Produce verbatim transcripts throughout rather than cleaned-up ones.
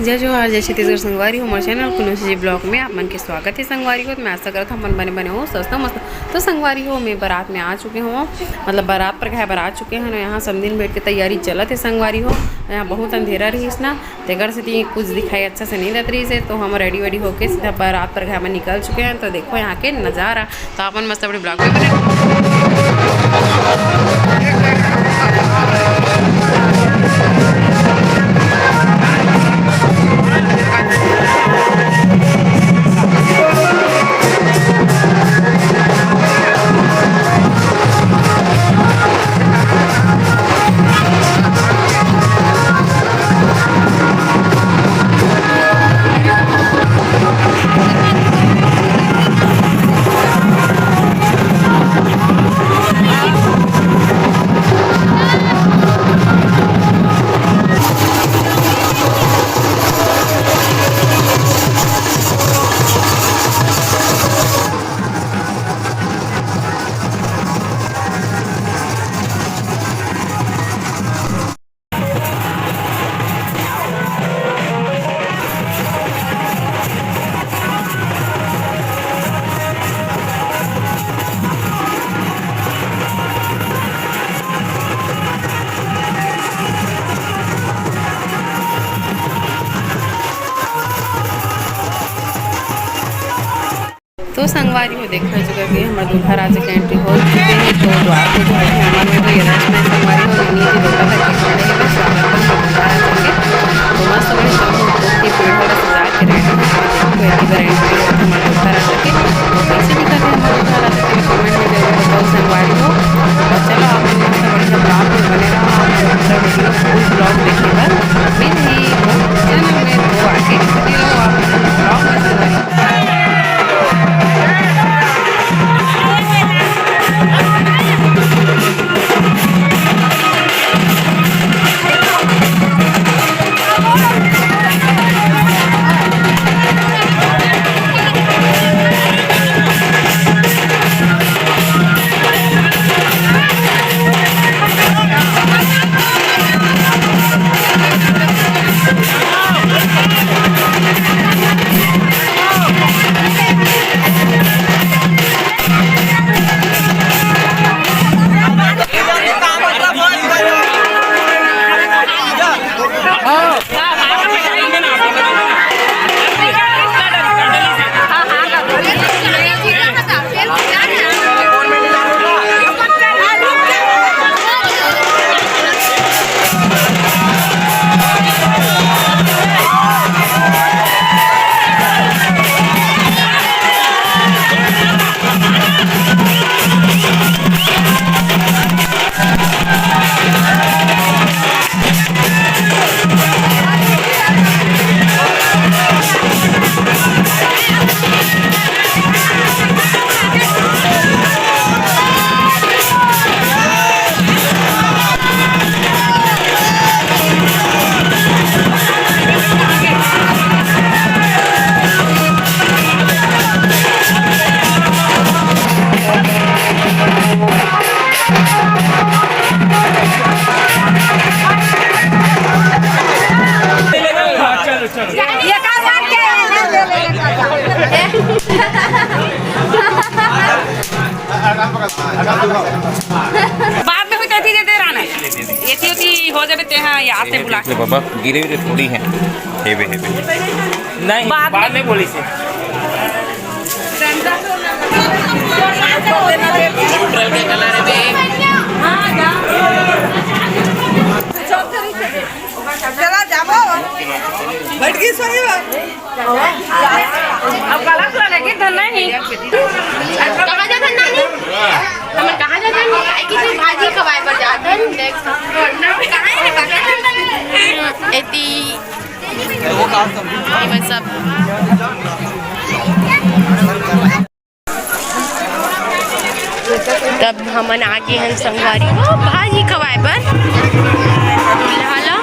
जय जोहार, जय छत्तीसगढ़ संगवारी हो, मोर चैनल कुनू जी ब्लॉग में आप मन के स्वागत है। संगवारी हो, तो मैं आशा करत हूँ, अपन बने बने हो, स्वस्थ हो, मस्त। तो संगवारी हो, मैं बारात में आ चुके हूँ, मतलब बारात पर घर पर आ चुके हैं ना। यहाँ समदिन भेंट के तैयारी चलत है संगवारी हो। यहाँ बहुत अंधेरा रहिस ना, तेकर सेती कुछ दिखाई अच्छा से नहीं देत रहिस है, तो हम रेडी वेडी होके सीधा बारात पर घर में निकल चुके हैं। तो देखो यहाँ के नज़ारा, तो अपन मस्त अपने ब्लॉग में बने। तो संगवारी हो, देखा चुका कि हमर दूल्हा राजा के एंट्री हो चुके हैं। तो द्वार पे जो है, हमर में तो ये रस्म है संगवारी हो, नैनी जी लोटा धर के खड़े हैं, स्वागत में दूल्हा राजा के। तो मस्त बड़े सब के पेड़ वाला सजा के रेडी है। तो एक बार एंट्री हो हमर दूल्हा राजा के, तो कैसे दिखा थे हमर दूल्हा राजा के, कमेंट में जरूर बताओ संगवारी हो। और चलो, आप लोग मस्त बढ़िया ब्लॉग में बने रहो, आप लोग पूरा वीडियो, फुल ब्लॉग देखे बर। मिल ही चैनल में, तो आगे जुड़े रहो आप लोग ब्लॉग में संगवारी। बाद में हुई तैती दे दे रहना है। एती ओती हो जाबे ते, हाँ, याद से भुला। ले बाबा, गिरे गिरे थोड़ी है, हेवे हेवे। नहीं, बाद बाद में। में बोली से। चला जाबो। बैठ गई सोई बा। अब गलत लगे कि धन नहीं। कहाँ जात हन नानी? हमन कहाँ जात हन? काहे कि भाजी खवाए बर जात हन। देख। एती। ये सब। तब हमन आगे हन संगवारी हो भाजी खवाए बर। दूल्हा ला।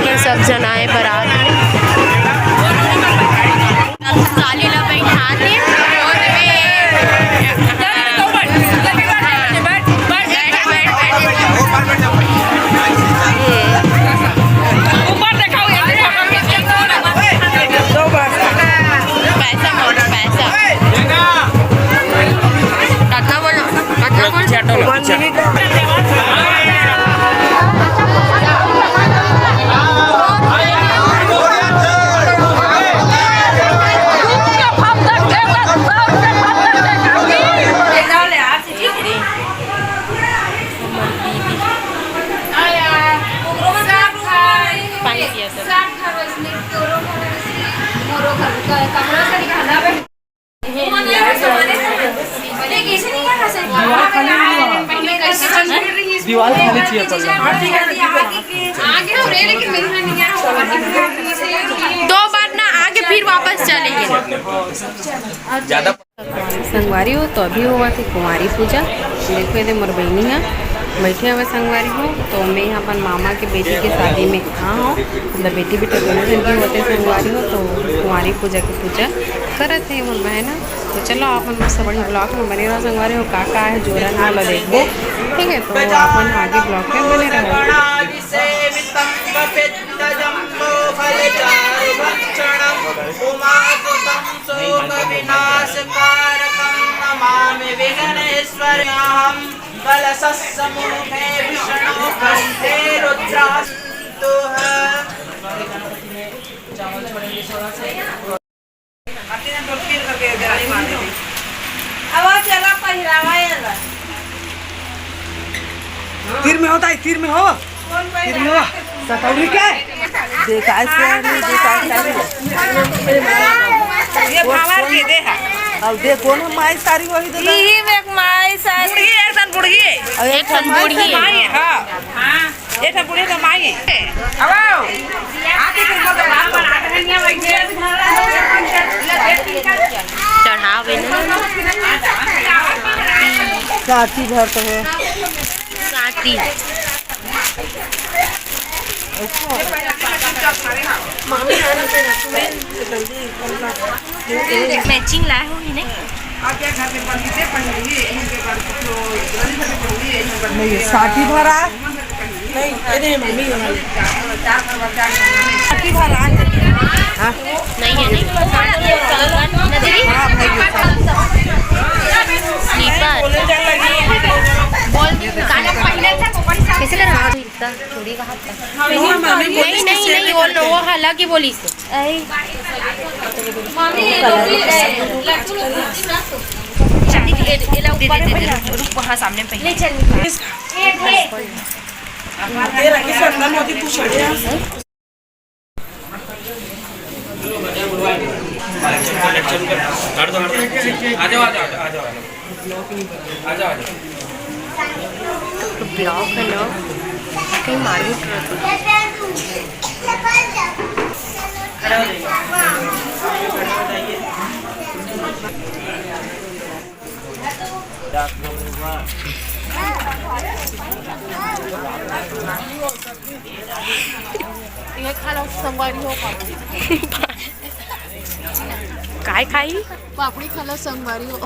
ये सब झन आए बरात में। अब साली ला बैठात हे। ऊपर देखाओ, ऐसे फोटो खींच के। पैसा बोलो, पैसा। कतना बोलो? पानी पिया सब। दीवार खाली चाहिए पहले। दो बार ना आके फिर वापस चले गए। ज्यादा संगवारी हो, तो अभी होवत हे कुंवारी पूजा। देखो, एदे मोर बहिनी ह बैठे हवे संगवारी हो। तो मैं ह अपन मामा के बेटी के शादी में आ हूँ, मतलब बेटी बेटा दोनों जन के होते संगवारी हो। तो कुंवारी पूजा के पूजा करत हे मोर बहन ह। तो चलो, आप मन मस्त बढ़िया vlog में बने रहो संगवारी हो। का का है जोरा है, ओला देखबो, ठीक है? तो आप मन आगे vlog में बने रहो। शोकविनाशकारकं नमामि विघ्नेश्वरमहं कलशस्य मुखे विष्णो कण्ठे रुद्रास्तुः। अब चला पहिरावा एला। तीर में होता है, तीर में हो। तीर में हो। सतौरी के? देखा है, सर, नहीं देखा है, सर। ये भावर के दे है। अब दे, कौन हम माई सारी वही दे दे। यही में एक माई सारी। बुढ़ी है, एक ठन बुढ़ी है। और एक एक ठन ठन बुढ़ी है। माई है, हाँ। हाँ। एक ठन बुढ़ी तो माई है। अब आओ। आके तुम लोग बात करो। चढ़ावे ना। साथी भर तो है। साथी। मैचिंग लाए हो ही नहीं। नहीं, साथी भरा। नहीं, अरे मम्मी वाला। साथी भरा है। हाँ? नहीं है, नहीं। हाँ, भाई, ये सब। स्लीपर। बोल दी ना। कैसे करा? चूड़ी का हाथ तक। नहीं, नहीं, नहीं, वो, वो अलग ही बोली से। दे, दे, दे, दे, रुक, रुक, वहाँ सामने में पहले। आ जाओ, आ जाओ, आ जाओ, आ जाओ। आ जाओ, आ जाओ। तो ब्लॉक है ना, कहीं मारपीट रहती। ये खा लो, संगवारी हो पापड़ी। काय खाई? पापड़ी खा लो, संगवारी हो।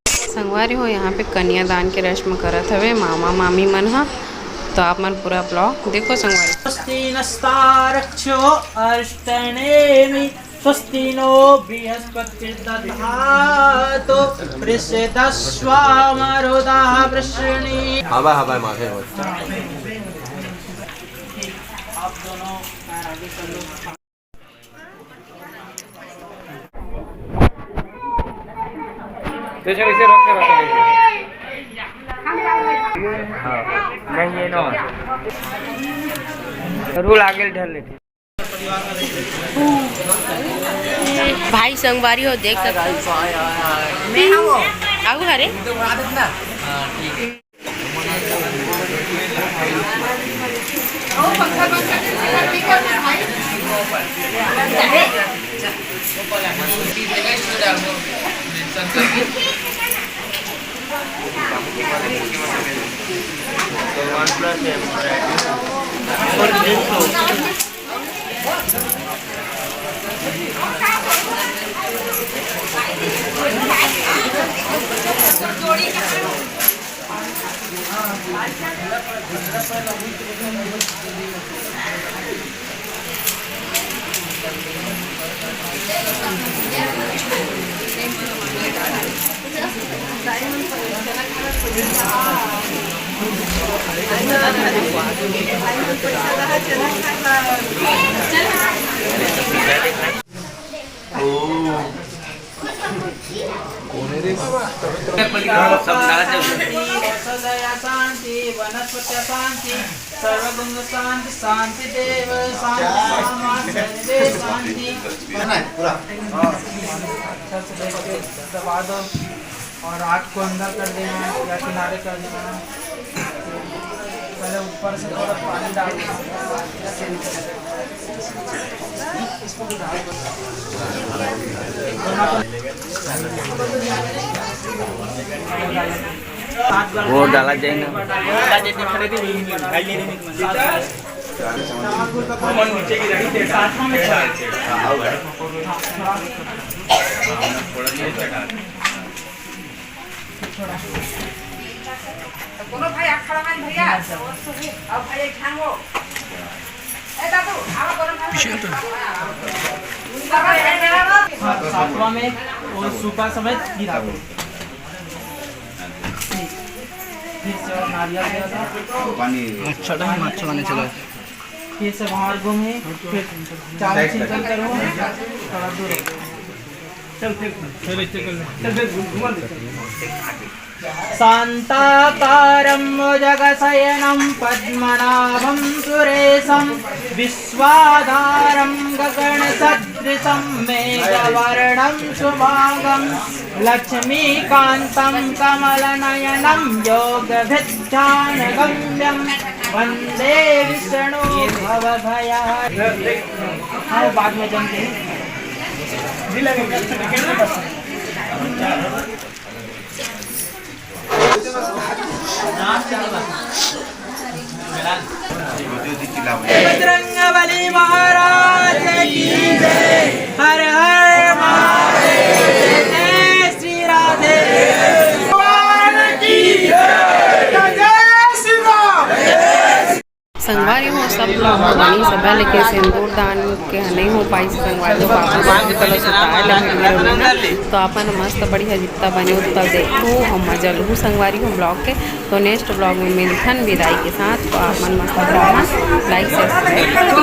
संगवारी हो, यहाँ पे कन्यादान के रस्म करत हवे मामा मामी मन ह, तो आप मन पूरा ब्लॉग देखो संगवारी। स्वस्ति नस्तारक्षो अरिष्टनेमि, स्वस्ति नो बृहस्पतिर्दधातु, वृषदस्वामरुदः वृषणी। हवा, हवा, माथे होत। तो चल, इसे रख के रख दे। हाँ, नहीं, ये ना। रूल आगे ढल लेते। भाई संगवारी हो, देख सकते हो। आऊ हरे। शांति, औषधया शांति, वनस्पत्या शांति, सर्वगुण शांति, शांति देव शांति, मामा सर्वे शांति। अच्छा से देख के दबा दो और आँख को अंदर कर देना या किनारे कर देना। पहले ऊपर से थोड़ा पानी डाल। वो डाला जाए ना। कोनो भाई आँख खड़ा नहीं भैया। अब भाई एक ठांगो। ए दादू, आवा गरम पानी। हाँ, सातवां में वो सूपा समेत गिरा दो। फिर से और नारियल दिया था। अच्छा, टाइम अच्छा गाने चला। फिर से बाहर घूमे, फिर चारों चिंतन करो, थोड़ा दूर रहो। चल, फिर, चल, चल, चल, चल, फिर घूम, घुमा दे, चल। शान्ताकारं भुजगशयनं पद्मनाभं सुरेशं विश्वाधारं गगनसदृशं मेघवर्णं शुभांगं लक्ष्मीकान्तं कमलनयनं योगभिज्ञानगम्यं वन्दे विष्णु भवभयहर। हाँ, वो बाद में जमते हैं। बजरंग बली महाराज की जय। हर हर महादेव। जय श्री राधे। भगवान की जय। जय श्री राम। संगवारी हो, सब लोग बनी सभा लेके सिंदूर दान के नहीं हो पाई। संगवारी हो, बाबा सब के तलो सुताए लगे मेरे लोग ना, तो अपन मस्त बढ़िया जितना बने उतना देखो और मजा लू संगवारी हो ब्लॉग के। तो नेक्स्ट ब्लॉग में मिलथन विदाई के साथ। तो आप मन मस्त बढ़िया लाइक सब्सक्राइब कर दो।